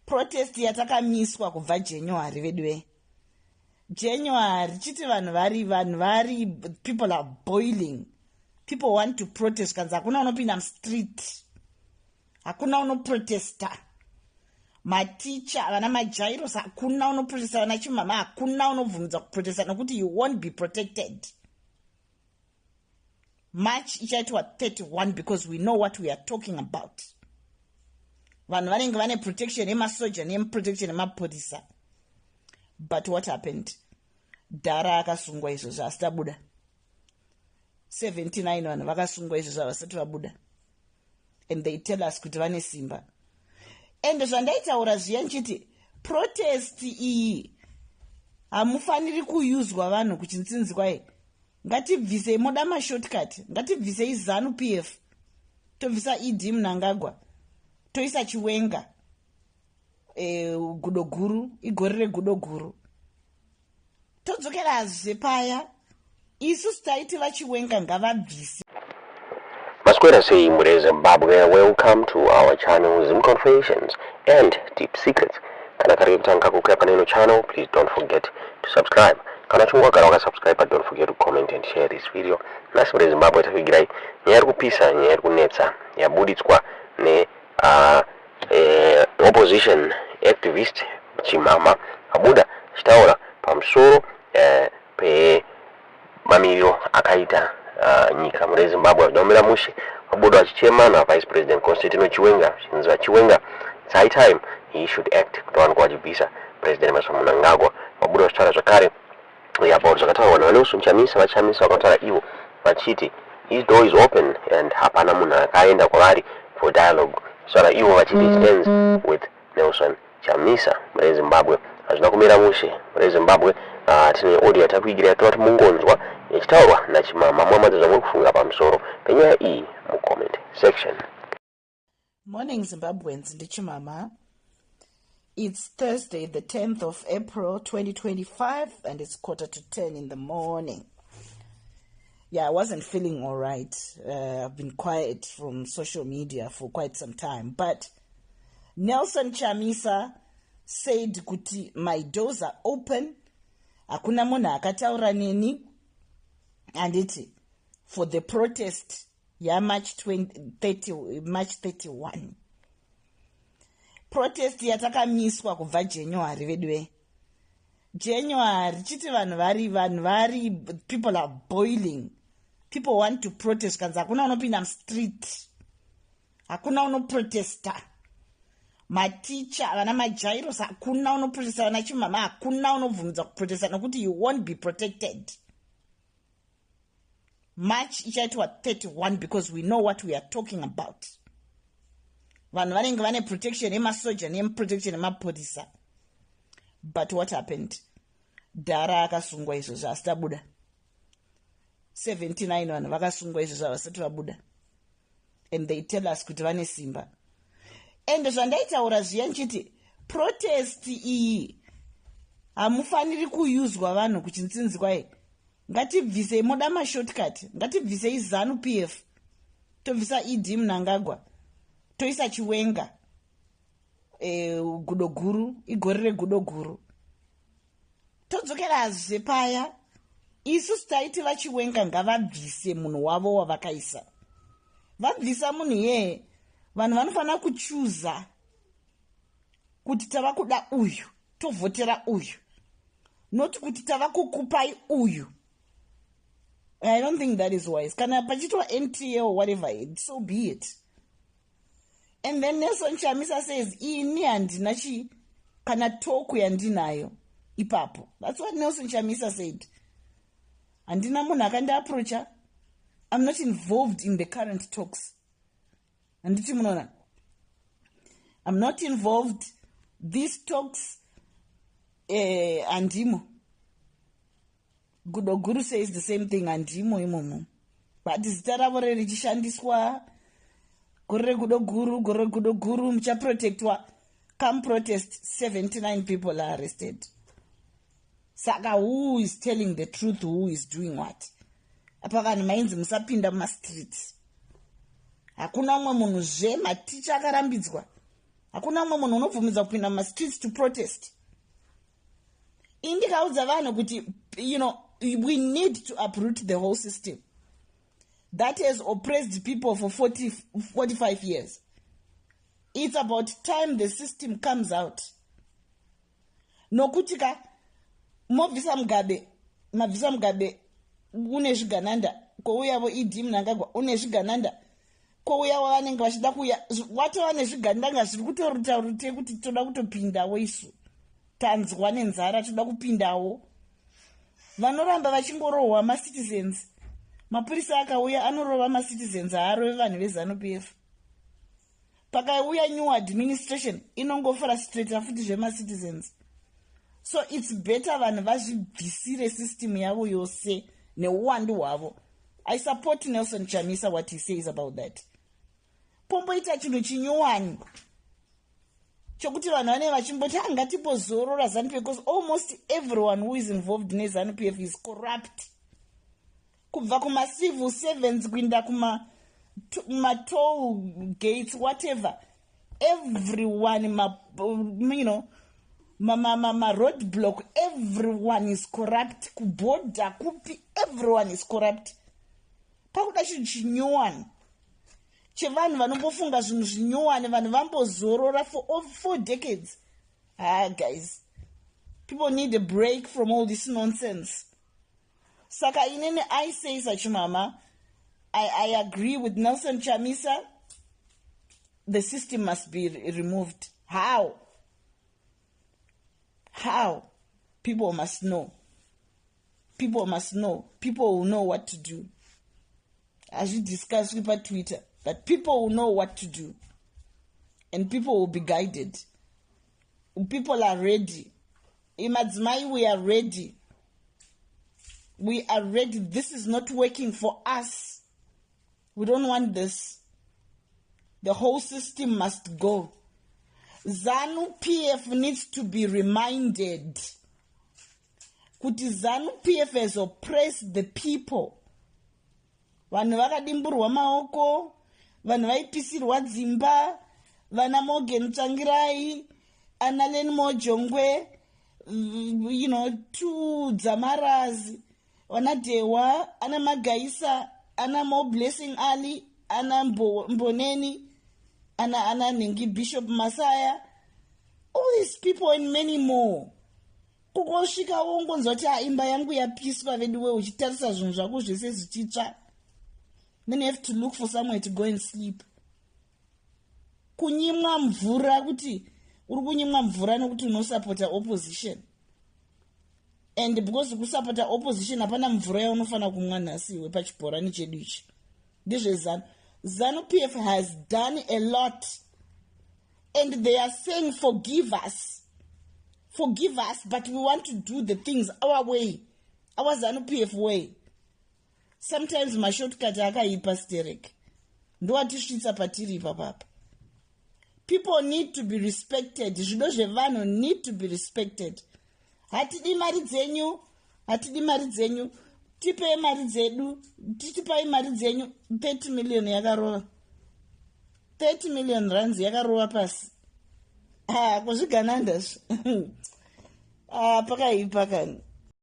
Protest yatakamiswa kubva January, vedu. January chiti vanhu vari people are boiling, people want to protest. Kanzi hakuna unopinda mustreet, hakuna unoprotesta. Maticha, vana majairos, hakuna unoprotesta. Vana chimama, hakuna unobvumidza kuprotesta nokuti you won't be protected. March ichaitwa 31 because we know what we are talking about. Vanhu vanenge vane protection yemasoja neprotection yemapurisa. But what happened? Dhara akasungwa izvozvo, asi tabuda. 79 vanhu vakasungwa izvozvo, havasati vabuda, and they tell us kuti vane simba. And zvandaitaura zviya nchiti protest iyi hamufaniri kuyuzwa vanhu kuchinzinzwai. Ngatibvisei, moda mashortcut, ngatibvisei ZANU PF, tobvisa ED Mnangagwa, toisa Chiwenga. Gudo guru, igore regudo guru. Todzokerazve paya isusu taiti vaChiwenga ngavabvise. Maswera sei muri Zimbabwe? Welcome to our channel, Zim Confessions and Deep Secrets. Kana kari kutanga kukwira pane channel, please don't forget to subscribe. Kana uchinge wagara wakasubscribe, but don't forget to comment and share this video. Nhasi muri Zimbabwe takuvigirai nyaya iri kupisa, nyaya iri kunetsa, yabuditswa ne opposition activist Chimama, abuda achitaura pamusoro pemamiriro akaita nyika mune Zimbabwe. Hazvina mushe. Vabuda vachichema naVice President Constantino Chiwenga, zvichinzi vaChiwenga, it's high time he should act kuti vawanikwa vachibvisa President Emmerson Mnangagwa. Vabuda vachitaura zvakare about zvakataurwa naVaNelson Chamisa. VaChamisa vakataura ivo vachiti his door is open and hapana munhu akaenda kwavari for dialogue. Saka ivo vachiti it stands with Nelson Chamisa. Mune Zimbabwe hazvina kumira mushe. Mune Zimbabwe, tine audio yatakuigira yatoda kuti mungonzwa ichitaurwa naChimama. Muamadza zvamuri kufunga pamusoro penyaya iyi mucomment section. Morning, Zimbabweans. NdiChimama. It's Thursday, the 10th of April 2025, and it's quarter to 10 in the morning. Yeah, I wasn't feeling all right. I've been quiet from social media for quite some time, but Nelson Chamisa said kuti my doors are open, hakuna munhu akataura neni, handiti, for the protest yaMarch 30, March 31. Protest yatakamiswa kubva January, vedu. January chiti vanhu vari people are boiling, people want to protest. Kanzi hakuna unopinda mustreet, hakuna unoprotesta. Maticha, vana majairos, hakuna unoprotesta. Vana chimama, hakuna unobvumidza kuprotesta nokuti you won't be protected. March ichaitwa 31 because we know what we are talking about. Vanhu vanenge vane protection yemasoja neprotection yemapurisa. But what happened? Dhara akasungwa izvozvo, asi tabuda. 79 vanhu vakasungwa izvozvo, havasati vabuda, and they tell us kuti vane simba. And zvandaitaura zviya nchiti protest iyi hamufaniri kuyuzwa vanhu kuchinzinzwai. Ngatibvisei, moda mashortcut, ngatibvisei ZANU PF, tobvisa ED Mnangagwa, toisa Chiwenga. Gudo guru, igore regudo guru. Todzokerazve paya isusu taiti vaChiwenga ngavabvise munhu wavo wavakaisa. Vabvisa munhu iyeye, vanhu vanofanira kuchuza kuti tava kuda uyu, tovhotera uyu, not kuti tava kukupai uyu. I don't think that is wise. Kana pachiitwa NTA or whatever, so be it. And then Nelson Chamisa says, ini handina chi kana talk yandinayo ipapo. That's what Nelson Chamisa said. Handina munhu akandiapproacha, I'm not involved in the current talks. Handiti munoona, I'm not involved these talks. Handimo. Gudo guru says the same thing, handimo imomo, but zita ravo rerichishandiswa. Gore regudo guru, gore regudo guru, muchaprotectwa. Come protest, 79 people are arrested. Saka who is telling the truth? Who is doing what? Apa vanhu mainzi musapinda mumastreets, hakuna umwe munhu zve. Maticha akarambidzwa. Hakuna mumwe munhu unobvumidza kupinda mumastreets to protest. Ini ndikaudza vanhu kuti we need to uproot the whole system that has oppressed people for 40, 45 years. It's about time the system comes out, nokuti ka mobvisa Mugabe, mabvisa Mugabe, une zvigananda, kwouyavo ED Mnangagwa, une zvigananda, kwouyawo vanenge vachida kuuya, watova nezvigandanga zviri kutoruta rute kuti toda kutopindawo isu, tanzwa nenzara, toda kupindawo. Vanoramba vachingorohwa macitizens. Mapurisa akauya anorova macitizens, haarove vanhu veZANU PF. Pakauya new administration inongofrustrata futi zvemacitizens. So it's better vanhu vazvibvisire system yavo yose neuwandu hwavo. I support Nelson Chamisa, what he says about that. Pomboita chinhu chinyowani chokuti vanhu vanenge vachimboti hangatibozorora ZANU PF, because almost everyone who is involved neZANU PF is corrupt, kubva kumacivil servants kuinda kumatoll gates, whatever, everyone, ma, you know maroad block, everyone is corrupt. Kubhodha kupi, everyone is corrupt. Pakuda chinhu chinyowani chevanhu vanombofunga zvinhu zvinyowani, vanhu vambozorora for 4 decades. Ah guys, people need a break from all this nonsense. Saka inini I say, sachimama, I agree with Nelson Chamisa. The system must be removed. How? People must know. People must know. People will know what to do. Hazvidiscusswi paTwitter, but people will know what to do and people will be guided. People are ready. Madzimai, we are ready, we are ready. This is not working for us. We don't want this. The whole system must go. ZANU PF needs to be reminded kuti ZANU PF has oppressed the people. Vanhu vakadimburwa maoko, vanhu vaipisirwa dzimba, vana Morgan Tsvangirai, ana Learnmore Jongwe, two Dzamaras, vana Dhewa, ana Magaisa, ana Moreblessing Ali, ana Mboneni, ana nhingi, Bishop Masaya, all these people and many more. Kungosvika wongonzwa kuti imba yangu yapiswa veduwe, uchitarisa zvinhu zvako zvese zvichitsva, then you have to look for somewhere to go and sleep. Kunyimwa mvura, kuti uri kunyimwa mvura nekuti unosapota opposition, and because kusapota opposition hapana mvura yaunofanira kumwa nhasi iwe pachibhorani chedu ichi. NdezveZANU. ZANU PF has done a lot and they are saying, "Forgive us, forgive us, but we want to do the things our way, our ZANU PF way." Sometimes mashortcut akaipa sterek, ndoatisvitsa patiri ipapapa. People need to be respected. Zvido zvevanhu need to be respected. Hatidi mari dzenyu, hatidi mari dzenyu, tipei mari dzedu, tichipai mari dzenyu. 30 million yakarova, 30 million rands yakarova pasi. Ha, kuzviganandazvo, ah, pakaipa kani.